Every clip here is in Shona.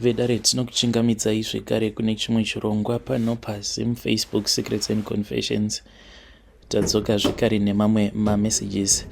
Vedare, tinokuchingamidzai zvekare kune chimwe chirongwa pano paZim Facebook Secrets and Confessions. Tadzoka zvekare nemamwe mamessages.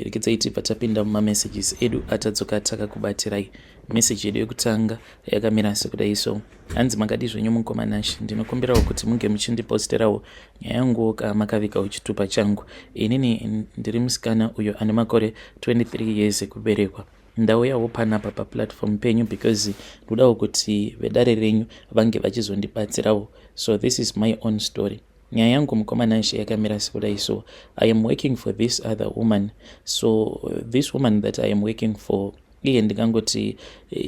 Rekedzai tibva tapinda mumamessages edu atadzoka takakubatirai. Meseji yedu yekutanga yakamira sekudai so: Hanzi, "Makadi zvenyu mukoma Nashi? Ndinokumbirawo kuti munge muchindiposterawo nyaya yanguwo ka makavigawo chitupa changu. Inini ndiri musikana uyo ane makore 23 years ekuberekwa. Ndauyawo panapa paplatform penyu because ndodawo kuti vedare renyu vange vachizondibatsirawo. So this is my own story. Nyaya yangu, mukoma Nashe, yakamira sekudai so: I am working for this other woman. So this woman that I am working for, iye ndingangoti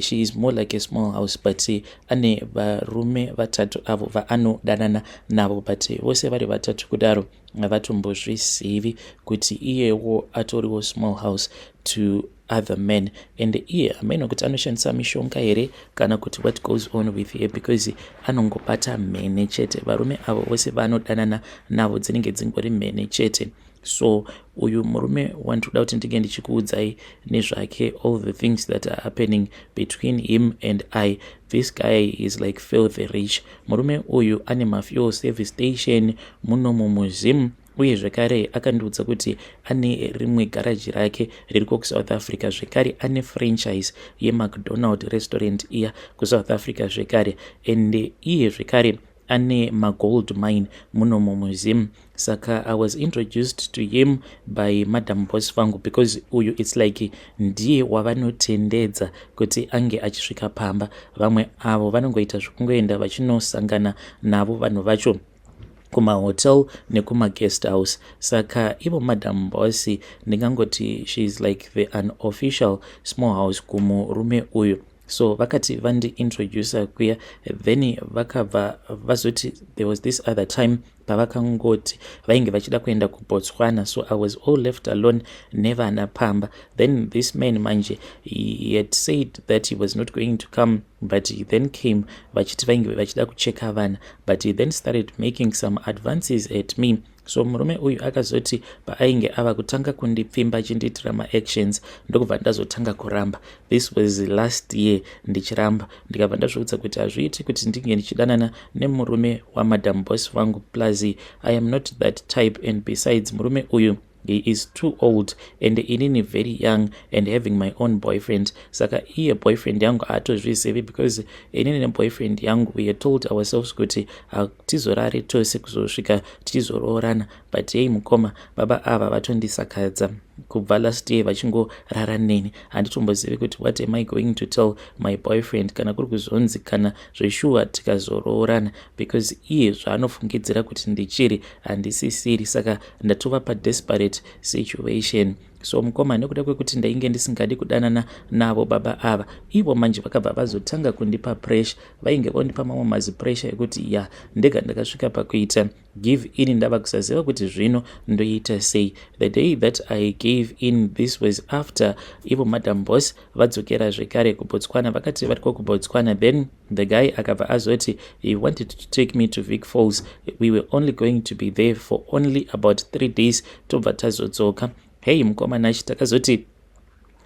she is more like a small house, but ane varume vatatu avo vaanodanana navo, but vose vari vatatu kudaro havatombozvizivi kuti iyewo atoriwo small house to other men. And iye hameno kuti anoshandisa mishonga here kana kuti what goes on with her, because anongobata mhene chete. Varume avo vose vanodanana navo dzinenge dzingori mhene chete. So uyu murume wandinoda kuti ndinge ndichikuudzai nezvake, all the things that are happening between him and I, this guy is like filthy rich. Murume uyu ane mafuel service station muno mumuZim, uye zvekare akandiudza kuti ane rimwe garaji rake ririko kuSouth Africa. Zvekare ane franchise yeMcDonald restaurant iya kuSouth Africa zvekare, and iye zvekare ane magold mine muno mumuZim. Saka I was introduced to him by Madam Boss vangu, because uyu, it's like ndiye wavanotendedza kuti ange achisvika pamba. Vamwe avo vanongoita zvekungoenda vachinosangana navo vanhu vacho kumahotel nekumaguest house. Saka ivo Madam Boss, ndingangoti she is like the unofficial small house kumurume uyu. So vakati vandiintroduca kuya, then vakabva vazoti, there was this other time pavakangoti vainge vachida kuenda kuBotswana, so I was all left alone nevana pamba. Then this man manje, he had said that he was not going to come, but he then came vachiti vainge vachida kucheka vana, but he then started making some advances at me. So murume uyu akazoti paainge ava kutanga kundipfimba achindiitira maactions, ndokubva ndazotanga kuramba. This was last year. Ndichiramba, ndikabva ndazviudza kuti hazviiti kuti ndinge ndichidanana nemurume waMadam Boss vangu, plus I am not that type, and besides, murume uyu, he is too old and inini very young and having my own boyfriend. Saka iye boyfriend yangu haatozvizivi, because inini neboyfriend yangu, we had told ourselves kuti hatizorari tose kuzosvika tichizoroorana. But hei mukoma, baba ava vatondisakadza kubva last year vachingorara neni. Handitombozivi kuti what am I going to tell my boyfriend kana kuri kuzonzi kana zveshuwa tikazoroorana, because iye zvaanofungidzira kuti ndichiri, handisisiri. Saka ndatova padesperate situation. So mukoma, nekuda kwekuti ndainge ndisingadi kudanana navo baba ava, ivo manje vakabva vazotanga kundipa pressure. Vainge vondipa mamwe mazipressure ekuti ya, ndega ndakasvika pakuita give in, ndava kusaziva kuti zvino ndoita sei. The day that I gave in, this was after ivo Madam Boss vadzokera zvekare kuBotswana. Vakati variko kuBotswana, then the guy akabva azoti he wanted to take me to Vic Falls. We were only going to be there for only about 3 days, tobva tazodzoka. Hei mukoma Nashi, takazoti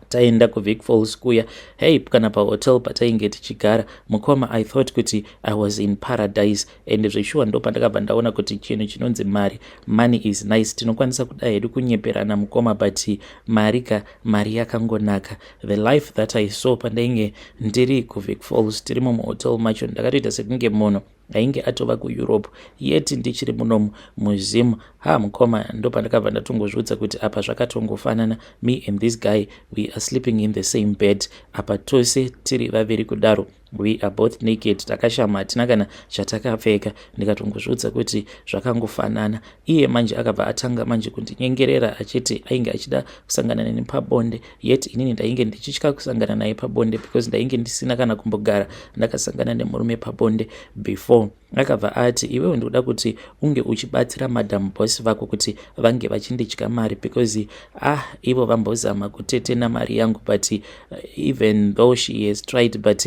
taenda kuVic Falls kuya, hei, kana pahotel patainge tichigara, mukoma, I thought kuti I was in paradise. And zveshuwa ndo pandakabva ndaona kuti chinhu chinonzi mari, money is nice. Tinokwanisa kuda hedu kunyeperana, mukoma, but mari ka, mari yakangonaka. The life that I saw pandainge ndiri kuVic Falls, tirimo muhotel macho, ndakatoita sekunge munhu ainge atova kuEurope, yet ndichiri munomu muZim. Ha mukoma, ndo pandakabva ndatongozviudza kuti apa zvakatongofanana. Me and this guy, we are sleeping in the same bed. Apa tose tiri vaviri kudaro, we are both naked, takashama, hatina kana chatakapfeka. Ndikatongozviudza kuti zvakangofanana. Iye manje akabva atanga manje kundinyengerera achiti ainge achida kusangana neni pabonde, yet inini ndainge ndichitya kusangana naye pabonde, because ndainge ndisina kana kumbogara ndakasangana nemurume pabonde before. Akabva ati, "Iwewe, ndikuda kuti unge uchibatsira Madam Boss vako kuti vange vachindidya mari, because ah, ivo vambozama kutetena mari yangu, but even though she has tried, but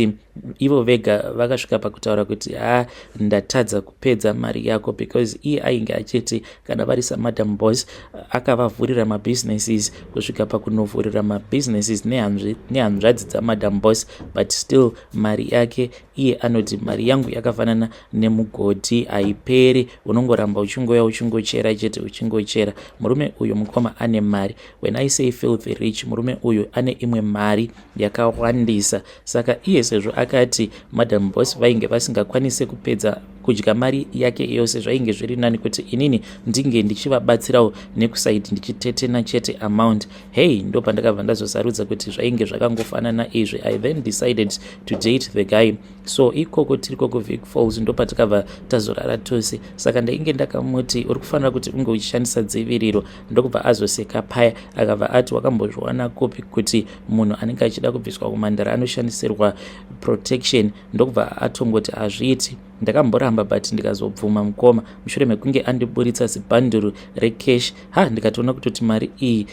ivo vega vakasvika pakutaura kuti, 'Ah, ndatadza kupedza mari yako,' because iye ainge achiti kana vari saMadam Boss, akavavhurira mabusinesses kusvika pakunovhurira mabusinesses nehanzvadzi dzaMadam Boss, but still mari yake, iye anoti, "Mari yangu yakafanana nemugodhi, haiperi, unongoramba uchingoya uchingochera chete, uchingochera." Murume uyu, mukoma, ane mari. When I say filthy rich, murume uyu ane imwe mari yakawandisa. Saka iye sezvo akati Madam Boss vainge vasingakwanisi kupedza kudya mari yake yose, zvainge zviri nani kuti inini ndinge ndichivabatsirawo nekuside, ndichitetena chete amount. Hei, ndo pandakabva ndazosarudza kuti zvainge zvakangofanana izvi. I then decided to date the guy. So ikoko tiriko kuVic Falls, ndo patakabva tazorara tose. Saka ndainge ndakamuti, "Uri kufanira kuti unge uchishandisa dziviriro." Ndokubva azoseka paya, akabva ati, "Wakambozviwana kupi kuti munhu anenge achida kubviswa kumandara anoshandisirwa protection?" Ndokubva atongoti, "Hazviiti." Ndakamboramba, but ndikazobvuma, mukoma, mushure mekunge andiburitsa zibhanduru recash. Ha, ndikatoona kutoti mari iyi,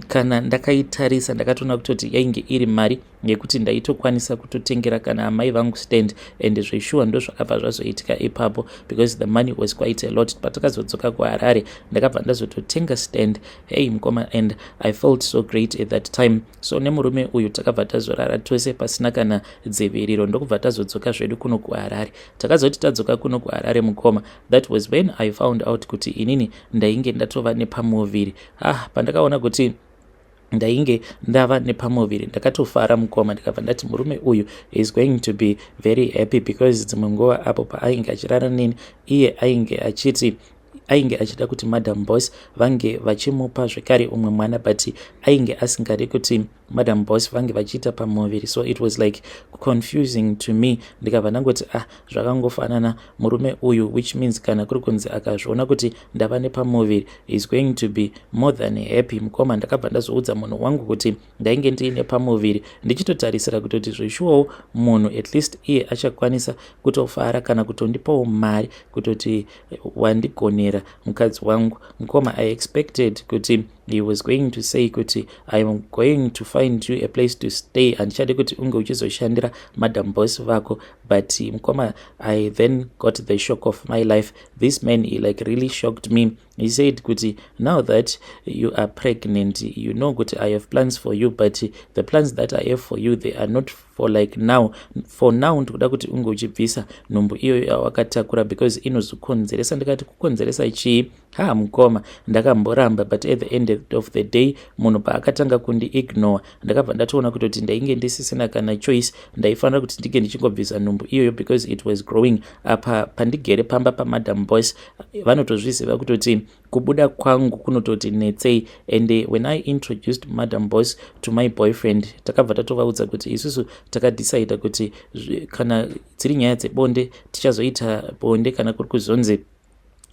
kana ndakaitarisa, ndakatoona kutoti yainge iri mari yekuti ndaitokwanisa kutotengera kana amai vangu stand. And zveshuwa, ndo zvakabva zvazoitika ipapo, because the money was quite a lot. Patakazodzoka kuHarare, ndakabva ndazototenga stand. Hey, mukoma, and I felt so great at that time. So nemurume uyu takabva tazorara tose pasina kana dziviriro, ndokubva tazodzoka zvedu kuno kuHarare. Takazoti tadzoka kuno kuHarare, mukoma, that was when I found out kuti inini ndainge ndatova nepamuviri. Ah, pandakaona kuti ndainge ndava nepamuviri, ndakatofara, mukoma. Ndikabva ndati murume uyu is going to be very happy, because dzimwe nguva apo paainge achirara neni, iye ainge achiti ainge achida kuti Madam Boss vange vachimupa zvekare umwe mwana, but ainge asingadi kuti Madam Boss vange vachiita pamuviri. So it was like confusing to me. Ndikabva ndangoti, "Ah, zvakangofanana, murume uyu," which means kana kuri kunzi akazviona kuti ndava nepamuviri, is going to be more than happy. Mukoma, ndakabva ndazoudza munhu wangu kuti ndainge ndiine pamuviri, ndichitotarisira kutoti zveshuwawo munhu at least iye achakwanisa kutofara kana kutondipawo mari kutoti, "Wandigonera, mukadzi wangu." Mukoma, I expected kuti he was going to say kuti, "I am going to find you a place to stay, handichadi kuti unge uchizoshandira Madam Boss vako." But mukoma, I then got the shock of my life. This man, he like really shocked me. He said kuti, "Now that you are pregnant, you know kuti I have plans for you, but the plans that I have for you, they are not for like now. For now ndikuda kuti unge uchibvisa nhumbu iyoyo yawakatakura, because inozokonzeresa." Ndikati, "Kukonzeresa chii?" Ha, mukoma, ndakamboramba, but at the end of the day, munhu paakatanga kundiignore, ndakabva ndatoona kutoti ndainge ndisisina kana choice. Ndaifanira kuti ndinge ndichingobvisa nhumbu iyoyo, because it was growing. Apa pandigere pamba paMadam Boss, vanotozviziva kutoti kubuda kwangu kunototi netsei. And when I introduced Madam Boss to my boyfriend, takabva tatovaudza kuti isusu takadecida kuti kana dziri nyaya dzebonde, tichazoita bonde kana kuri kuzonzi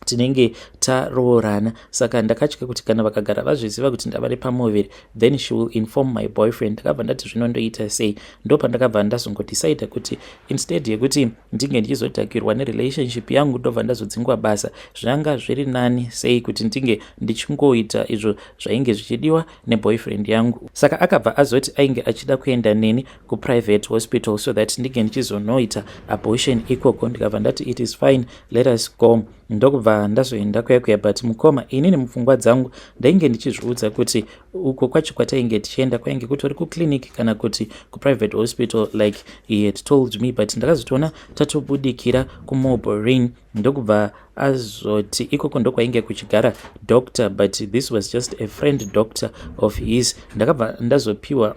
tinenge taroorana. Saka ndakatya kuti kana vakagara vazviziva kuti ndava nepamuviri, then she will inform my boyfriend. Ndakabva ndati, "Zvinondoita sei?" Ndo pandakabva ndazongodecida kuti instead yekuti ndinge ndichizodhakirwa nerelationship yangu, ndobva ndazodzingwa basa, zvanga zviri nani sei kuti ndinge ndichingoita izvo zvainge zvichidiwa neboyfriend yangu. Saka akabva azoti ainge achida kuenda neni kuprivate hospital so that ndinge ndichizonoita abortion ikoko. Ndikabva ndati, "It is fine, let us go." Ndokubva ndazoenda kuya kuya. But mukoma, inini mupfungwa dzangu ndainge ndichizviudza kuti uko kwacho kwatainge tichienda kwainge kutori kuclinic kana kuti kuprivate hospital, like he had told me. But ndakazotoona tatobudikira kuMabelreign, ndokubva azoti ikoko ndokwainge kuchigara doctor, but this was just a friend doctor of his. Ndakabva ndazopiwa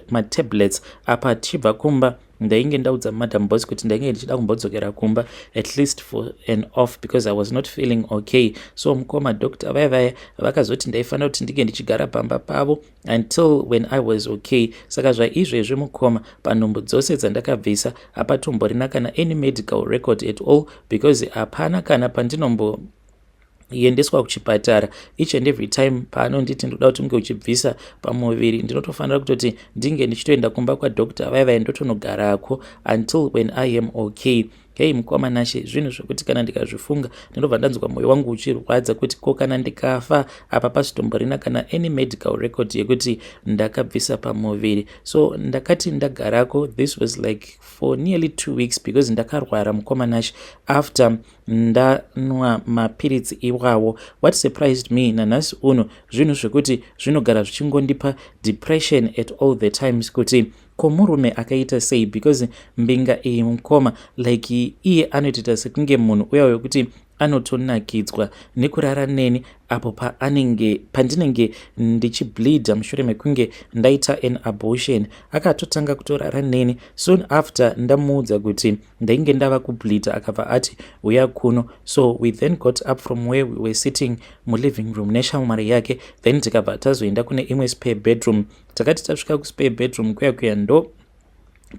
matablets. Apa tichibva kumba, ndainge ndaudza Madam Boss kuti ndainge ndichida kumbodzokera kumba at least for an off, because I was not feeling okay. So mukoma, doctor vaya vaya vakazoti ndaifanira kuti ndinge ndichigara pamba pavo until when I was okay. Saka zvaizvezvi, mukoma, panhumbu dzose dzandakabvisa hapatomborina kana any medical record at all, because hapana kana pandinombo endeswa kuchipatara. Each and every time paanonditi ndoda kuti unge uchibvisa pamuviri, ndinotofanira kutoti ndinge ndichitoenda kumba kwadoctor vaya vaya, ndotonogarako until when I am okay. Hei mukoma Nashe, zvinhu zvekuti kana ndikazvifunga ndinobva ndanzwa mwoyo wangu uchirwadza kuti ko kana ndikafa apa pasitomborina kana any medical record yekuti ndakabvisa pamuviri. So ndakati ndagarako, this was like for nearly 2 weeks because ndakarwara, mukoma Nashe, after ndanwa mapiritsi iwawo. What surprised me nanhasi uno, zvinhu zvekuti zvinogara zvichingondipa depression at all the times, kuti ko murume akaita sei? Because mbinga iyi, mukoma, like iye anotoita sekunge munhu uya wekuti anotonakidzwa nekurara neni apo paanenge pandinenge ndichibleeda mushure mekunge ndaita an abortion. Akatotanga kutorara neni soon after ndamuudza kuti ndainge ndava kubleeda. Akabva ati, "Uya kuno." So we then got up from where we were sitting muliving room neshamwari yake, then tikabva tazoenda kune imwe spare bedroom. Takati tasvika kuspare bedroom kuya kuya, ndo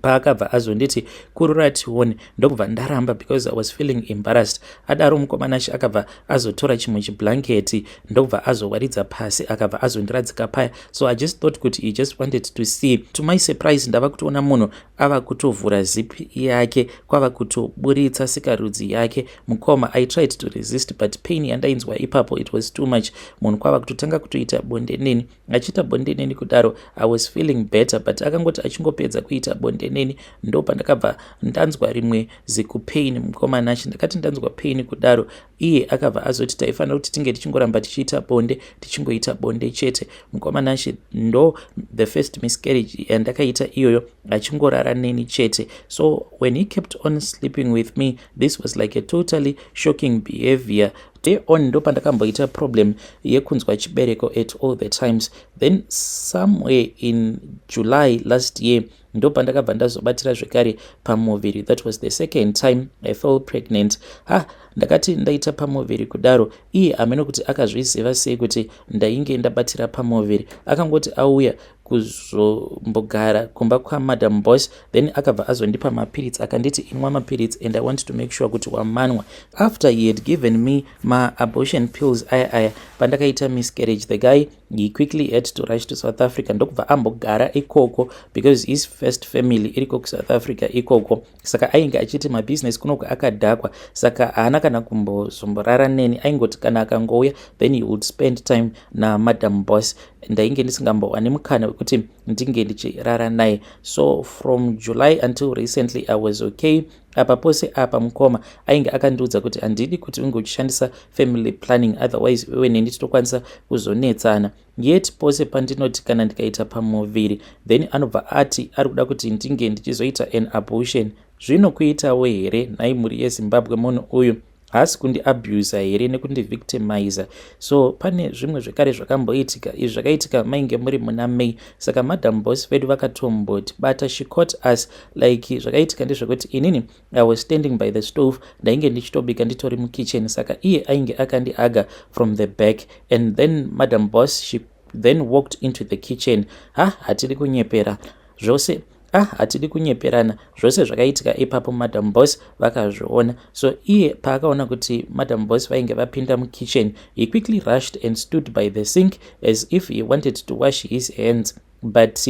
paakabva azonditi, "Kurura tione." Ndokubva ndaramba because I was feeling embarrassed. Adaro, mukoma Nashe, akabva azotora chimwe chiblanketi, ndokubva azowaridza pasi, akabva azondiradzika paya. So I just thought kuti he just wanted to see. To my surprise, ndava kutoona munhu ava kutovhura zip yake, kwava kutoburitsa sikarudzi yake. Mukoma, I tried to resist, but pain yandainzwa ipapo, it was too much. Munhu kwava kutotanga kutoita bonde neni. Achiita bonde neni kudaro, I was feeling better, but akangoti achingopedza kuita bonde neni, ndo pandakabva ndanzwa rimwe zikupain, mukoma Nashe. Ndakati ndanzwa pain kudaro, iye akabva azoti taifanira kuti tinge tichingoramba tichiita bonde, tichingoita bonde chete. Mukoma Nashe, ndo the first miscarriage yandakaita iyoyo, achingorara neni chete. So when he kept on sleeping with me, this was like a totally shocking behavior. Day on ndo pandakamboita problem yekunzwa chibereko at all the times. Then somewhere in July last year ndo pandakabva ndazobatira zvekare pamuviri. That was the second time I fell pregnant. Ha, ndakati ndaita pamuviri kudaro, iye hamene kuti akazviziva sei kuti ndainge ndabatira pamuviri. Akangoti auya kuzombogara kumba kwaMadam Boss, then akabva azondipa mapiritsi, akanditi, "Inwa mapiritsi and I want to make sure kuti wamanwa." After he had given me maabortion pills aya aya, pandakaita miscarriage, the guy, he quickly had to rush to South Africa, ndokubva ambogara ikoko because his first family iriko kuSouth Africa ikoko. Saka ainge achiti mabhizinesi kunoko akadhakwa, saka haana kana kumbozomborara neni. Aingoti kana akangouya, then he would spend time naMadam Boss. Ndainge ndisingambowani mukana wekuti ndinge ndichirara naye. So from July until recently, I was okay. Apa pose apa, mukoma, ainge akandiudza kuti handidi kuti unge uchishandisa family planning, otherwise iwe neni titokwanisa kuzonetsana. Yet pose pandinoti kana ndikaita pamuviri, then anobva ati ari kuda kuti ndinge ndichizoita an abortion. Zvinokuitawo here nhai, mhuri yeZimbabwe? Munhu uyu haasi kundiabusa here nekundivictimiza? So pane zvimwe zvekare zvakamboitika. Izvi zvakaitika mainge muri muna May. Saka Madam Boss vedu vakatombotibata, she caught us. Like zvakaitika ndezvekuti inini I was standing by the stove, ndainge ndichitobika nditori mukitchen. Saka iye ainge akandihaga from the back, and then Madam Boss, she then walked into the kitchen. Ha, hatiri kunyepera zvose, ah, hatidi kunyeperana. Zvose zvakaitika ipapo, Madam Boss vakazviona. So iye paakaona kuti Madam Boss vainge vapinda mukitchen, he quickly rushed and stood by the sink as if he wanted to wash his hands, but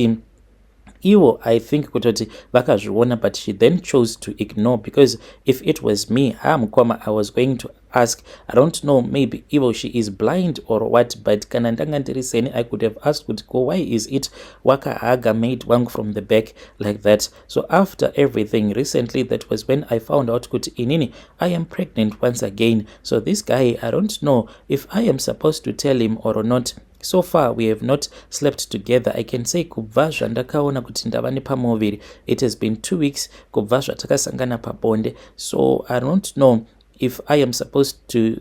ivo, I think kutoti vakazviona, but she then chose to ignore, because if it was me, ha, mukoma, I was going to ask. I don't know, maybe ivo she is blind or what, but kana ndanga ndiri seni, I could have asked kuti ko why is it wakahaga maid wangu from the back like that? So after everything, recently, that was when I found out kuti inini I am pregnant once again. So this guy, I don't know if I am supposed to tell him or not. So far we have not slept together. I can say kubva zvandakaona kuti ndava nepamuviri, it has been 2 weeks kubva zvatakasangana pabonde. So I don't know if I am supposed to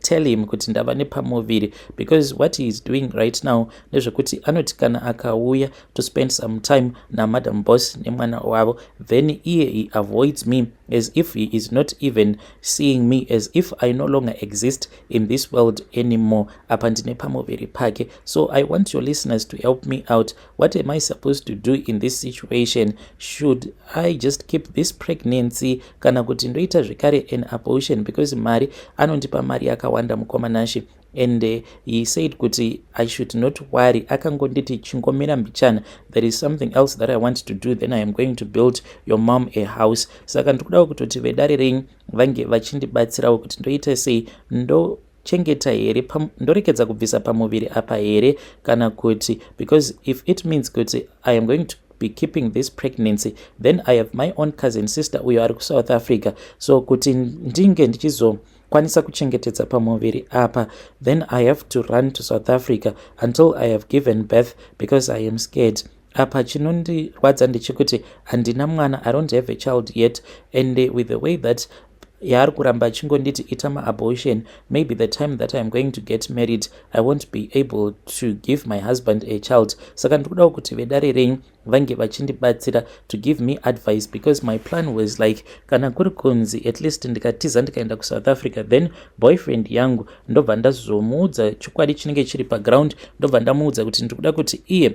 tell him kuti ndava nepamuviri, because what he is doing right now ndezvekuti anoti kana akauya to spend some time naMadam Boss nemwana wavo, then iye he avoids me as if he is not even seeing me, as if I no longer exist in this world anymore. Apa ndine pamuviri pake. So I want your listeners to help me out. What am I supposed to do in this situation? Should I just keep this pregnancy, kana kuti ndoita zvekare an abortion? Because mari, anondipa mari yakawanda, mukoma Nashe. And he said kuti I should not worry. Akangonditi chingomira mbichana, there is something else that I want to do, then I am going to build your mom a house. Saka ndikudawo kutoti vedare renyu vange vachindibatsirawo kuti ndoita sei, ndochengeta here, ndorekedza kubvisa pamuviri apa here, kana kuti, because if it means kuti I am going to be keeping this pregnancy, then I have my own cousin sister uyo ari kuSouth Africa. So kuti ndinge ndichizokwanisa kuchengetedza pamuviri apa, then I have to run to South Africa until I have given birth, because I am scared. Apa chinondirwadza ndechekuti handina mwana, I don't have a child yet. And with the way that yaari kuramba achingonditi ita maabortion, maybe the time that I am going to get married, I won't be able to give my husband a child. Saka ndiri kudawo kuti vedare renyu vange vachindibatsira to give me advice, because my plan was like, kana kuri kunzi at least ndikatiza ndikaenda kuSouth Africa, then boyfriend yangu ndobva ndazomuudza chokwadi chinenge chiri paground, ndobva ndamuudza kuti ndiri kuda kuti iye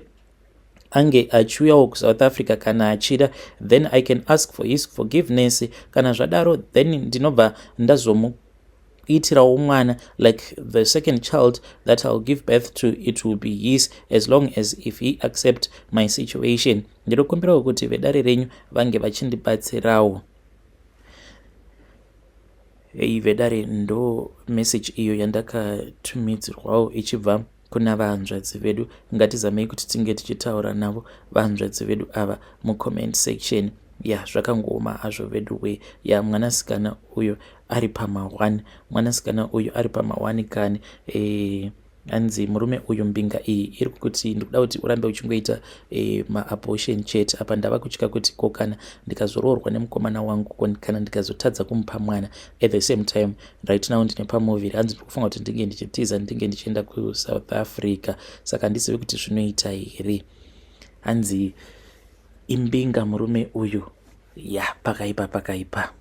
ange achiuyawo kuSouth Africa kana achida, then I can ask for his forgiveness. Kana zvadaro, then ndinobva ndazomuitirawo mwana, like the second child that I'll give birth to, it will be his, as long as if he accept my situation. Ndinokumbirawo kuti vedare renyu vange vachindibatsirawo. Ei vedare, ndo message iyo yandakatumidzirwawo ichibva kuna vahanzvadzi vedu. Ngatizamei kuti tinge tichitaura navo vahanzvadzi vedu ava mucomment section. Ya, zvakangooma hazvo vedu we. Ya, mwanasikana uyo ari pama1, mwanasikana uyu ari pama1 kani. Hanzi murume uyu, mbinga iyi iri kuti ndikuda kuti urambe uchingoita maabortion chete. Apa ndava kutya kuti ko kana ndikazoroorwa nemukomana wangu, kana ndikazotadza kumupa mwana? At the same time, right now ndine pamuviri. Hanzi ndiri kufunga kuti ndinge ndichitiza, ndinge ndichienda kuSouth Africa, saka handizivi kuti zvinoita here. Hanzi imbinga murume uyu. Ya, pakaipa, pakaipa.